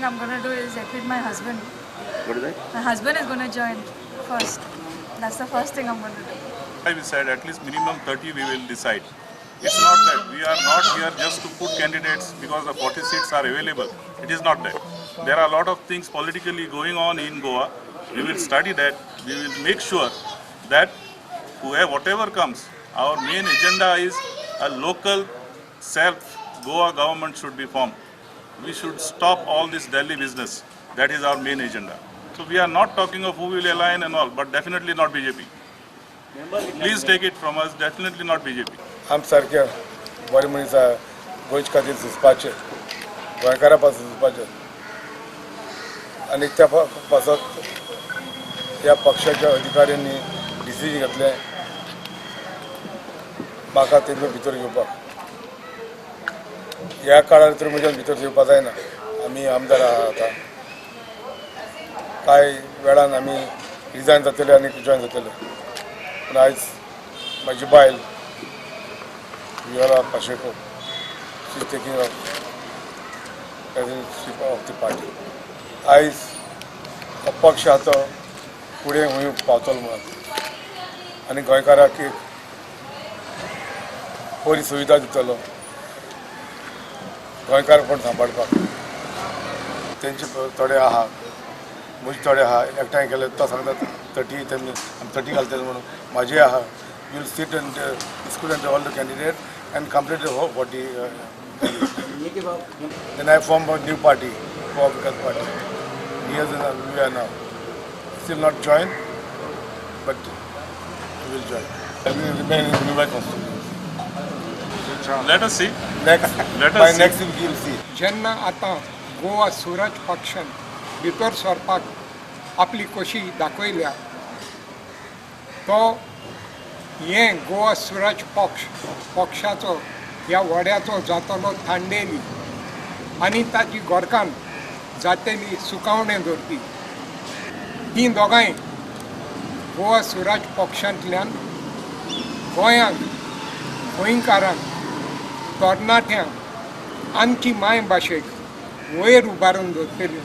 thing I'm gonna do is admit my husband. What is that? My husband is gonna join first. That's the first thing I'm gonna do. I will said at least minimum 30 we will decide. It's not that we are not here just to put candidates because the 40 seats are available. It is not that. There are a lot of things politically going on in Goa. We will study that. We will make sure that whoever, whatever comes, our main agenda is a local self Goa government should be formed. We should stop all this Delhi business. That is our main agenda. So we are not talking of who will align and all, but definitely not BJP. Please take it from us, definitely not BJP. आम सारखे बरे मनीस आहा गोंयचे खातीर झुजपाचे, गोंयकारा पासून झुजपाचे आनी त्या पासत ह्या पक्षाच्या अधिकाऱ्यांनी डिसिजन घेतलें म्हाका तेतून भितर घेवपाक. ह्या काळार तर म्हज्यान भितर येवपा जायना. आमी आमदार आहा आतां, कांय वेळान आमी रिजायन जातले आनी जॉयन जातले. पूण आयज म्हाजी बायल Viola Pacheco, she's taking up presidency of the party. आयज हो पक्ष आतां फुडें खंय पावतलो म्हणून आनी गोंयकाराक एक बरी सुविधा दितलो, गोंयकारपण सांबाळपाक. तेंचे थोडे आहा, म्हजे थोडे आहा, एकठांय केले. तो सांगता 30, तेमी आमी 30 घालतले म्हणून. म्हाजे आहा. You will sit and discuss and all the candidate and complete the whole 40. Then I form a new party, Goa Vikas Party. Here we are now. Still not joined, but we will join. I will remain in Mumbai constituency. Let us see. Next, Let us by see. Next week you will see. जेन्ना आतां गोवा स्वराज पक्षान भितर सरपाक आपली कोशी दाखयल्या, तो हें गोवा स्वराज पक्ष पक्षाचो ह्या व्हड्याचो जातलो थांडेली आनी ताजी घरकान्न जातली सुकावणें दवरपी. तीं दोगांय गोवा स्वराज पक्षांतल्यान गोंयांक, गोंयकारांक, तरणाट्यांक, आमची मायभाशेक वयर उबारून दवरतली.